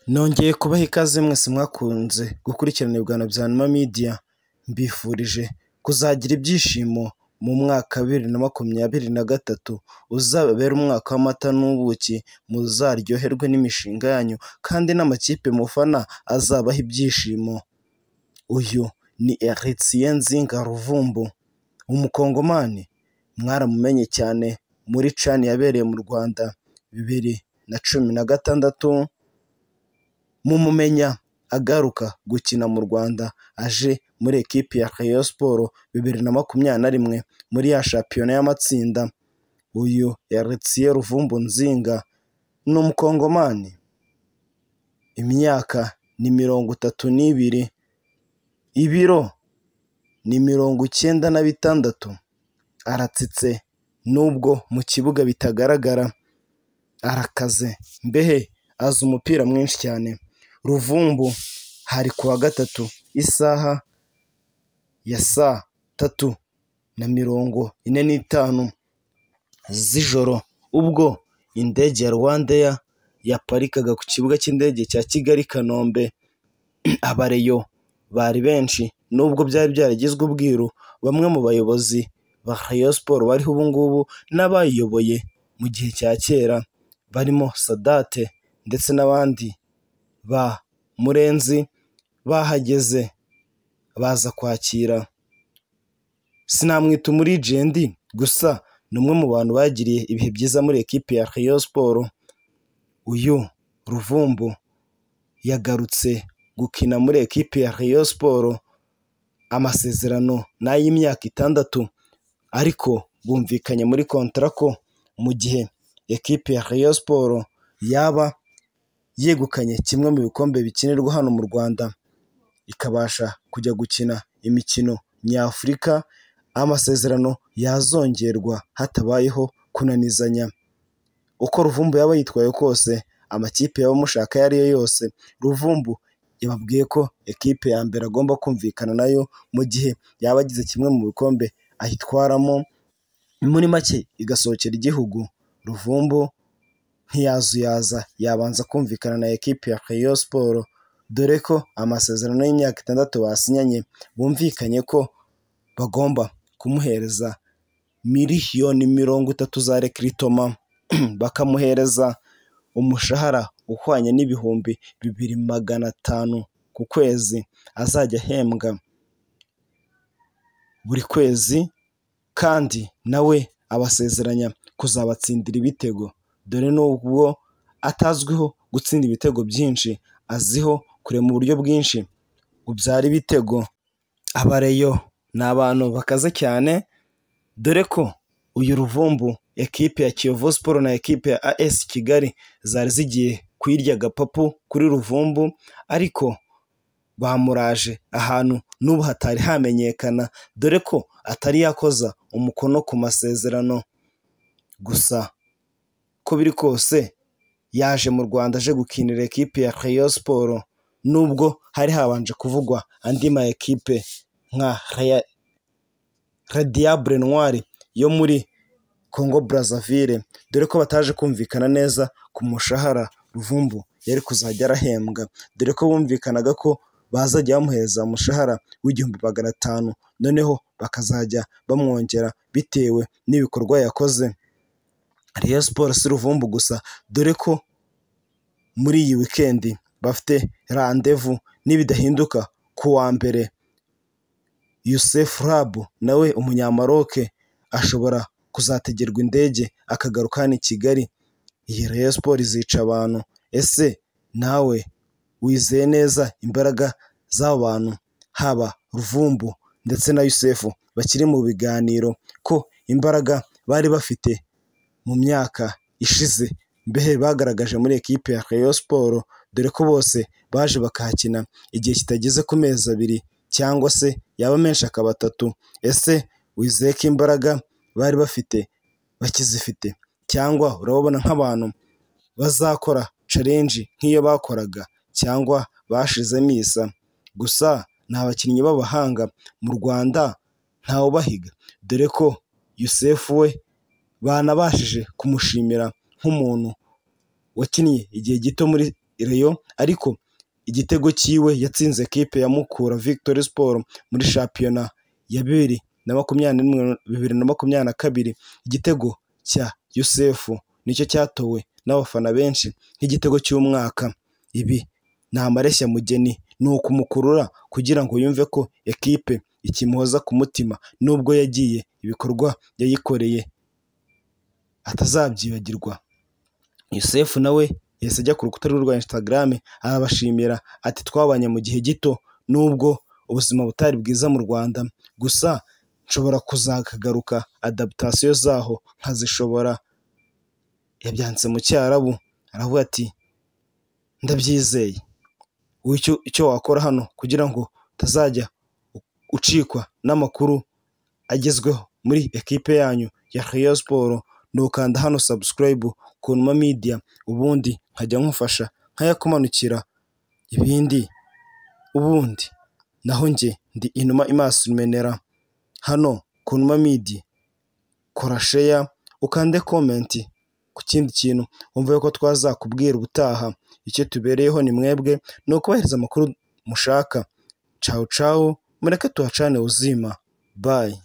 Nongeye kubaha ikaze mwese mwakunze gukurikirana ibiganiro bya Numa Media, mbifurije kuzagira ibyishimo mu mwaka wa 2023, uzababere umwaka w'amata n'ubuki, muzaryoherwe n'imishinga yanyu kandi n'amakipe mufana azabahe ibyishimo. Uyu ni Heritier Nzinga Ruvumbu, umukongomani mwaramumenye cyane muri CAN yabereye mu Rwanda 2016, mumumenya agaruka gukina mu Rwanda aje muri ekipi ya Rayon Sports 2021 muri ya shampiyona y'amatsinda. Uyu Heritier Ruvumbu Nzinga ni umukongomani, imyaka ni 32, ibiro ni 96, aratsitse nubwo mu kibuga bitagaragara, arakaze mbehe azi umupira mwinshi cyane. Ruvumbu hari ku wa gatatu isaha ya saa 3:45 z'ijoro, ubwo indege ya RwandAir yaparikaga ku kibuga cy'indege cya Kigali i Kanombe, abareyo bari benshi nubwo byari byaragizwe ubwiru, bamwe mu bayobozi ba Rayon Sports bariho ubu ngubu n'abayiyoboye mu gihe cya kera barimo Sadate ndetse n'abandi ba Murenzi bahageze baza kwakira. Sinamwita umurijendi gusa ni umwe mu bantu bagiriye ibihe byiza muri ekipi ya Rayon Sports. Uyu Ruvumbu yagarutse gukina muri ekipi ya Rayon Sports, amasezerano ni ay'imyaka 6, ariko bumvikanye muri kontara ko mu gihe ekipi ya Rayon Sports yaba yegukanye kimwe mu bikombe bikinirwa hano mu Rwanda, ikabasha kujya gukina imikino nyafurika, amasezerano yazongerwa hatabayeho kunanizanya. Uko Ruvumbu yaba yitwaye kose, amakipe yaba amushaka ayo ari yo yose, Ruvumbu yababwiye ko ekipe ya mbere agomba kumvikana nayo mu gihe yaba agize kimwe mu bikombe ayitwaramo, muri make igasohokera igihugu. Ruvumbu ntiyazuyaza yabanza kumvikana na ekipe ya Rayon Sports, dore ko amasezerano y'imyaka 6 basinyanye bumvikanye ko bagomba kumuhereza miliyoni 30 za rekiritoma, bakamuhereza umushahara uhwanye n'ibihumbi 2,500 ku kwezi azajya ahembwa buri kwezi, kandi nawe abasezeranya kuzabatsindira ibitego, dore nubwo atazwiho gutsinda ibitego byinshi, aziho kurema uburyo bwinshi bubyara ibitego. Abareyo ni abantu bakaze cyane, dore ko uyu Ruvumbu ekipe ya Kiyovu Sports na ekipe ya AS Kigali zari zigiye kuyirya agapapu kuri Ruvumbu, ariko bamuraje ahantu n'ubu hatari hamenyekana, dore ko atari yakoza umukono ku masezerano. Gusa uko biri kose yaje mu Rwanda aje gukinira ekipe ya Rayon Sports, nubwo hari habanje kuvugwa andi ma ekipe nka Le Diable Noir yo muri Congo Brazzaville, dore ko bataje kumvikana neza ku mushahara Ruvumbu yari kuzajya arahembwa, dore ko bumvikanaga ko bazajya bamuhereza umushahara w'1,500, noneho bakazajya bamwongera bitewe n'ibikorwa yakoze. Rayon Sports si Ruvumbu gusa, dore ko muri iyi wikendi bafite randevu nibidahinduka ku wa mbere, Youssef Rharb nawe umunyamaroke ashobora kuzategerwa indege akagaruka hano i Kigali. Iyi Rayon Sports izica abantu. Ese nawe wizeye neza imbaraga z'aba bantu, haba Ruvumbu ndetse na Youssef bakiri mu biganiro, ko imbaraga bari bafite mu myaka ishize mbehe bagaragaje muri ekipe ya Rayon Sports, dore ko bose baje bakahakina igihe kitageze ku mezi 2 cyangwa se yaba menshi akaba 3. Ese wizeye ko imbaraga bari bafite bakizifite, cyangwa urababona nk'abantu bazakora challenge nk'iyo bakoraga cyangwa bashizemo isa? Gusa ni abakinnyi b'abahanga mu Rwanda ntawubahiga, dore ko Youssef we banabashije kumushimira nk'umuntu wakinnye igihe gito muri Rayon, ariko igitego cyiwe yatsinze ekipe ya Mukura Victory Sport muri shampiyona ya 2021 2022, igitego cya Yusefu nicyo cyatowe n'abafana benshi nk'igitego cy'umwaka. Ibi ni amareshya mugeni, ni ukumukurura kugira ngo yumve ko ekipe ikimuhoza ku mutima nubwo yagiye, ibikorwa yayikoreye atazabyibagirwa. Yusefu nawe yahise ajya ku rukuta rwe rwa Instagram arabashimira ati twabanye mu gihe gito nubwo ubuzima butari bwiza mu Rwanda, gusa nshobora kuzakagaruka adaptation zaho nkazishobora. Yabyanditse mu Cyarabu aravuga ati ndabyizeye, wowe icyo wakora hano kugira ngo utazajya ucikwa n'amakuru agezweho muri ekipe yanyu ya Rayon Sports ni ukanda hano subscribe ku Numa Media, ubundi nkajya nkufasha nkayakumanukira ibindi ubundi. Naho njye ndi Inuma Imaso Menera hano ku Numa Media, kora share ukande comment ku kindi kintu wumva yuko twazakubwira ubutaha. Icyo tubereyeho ni mwebwe, ni ukubahiriza amakuru mushaka. Cawu cawu, mureke tuhacane uzima, bye.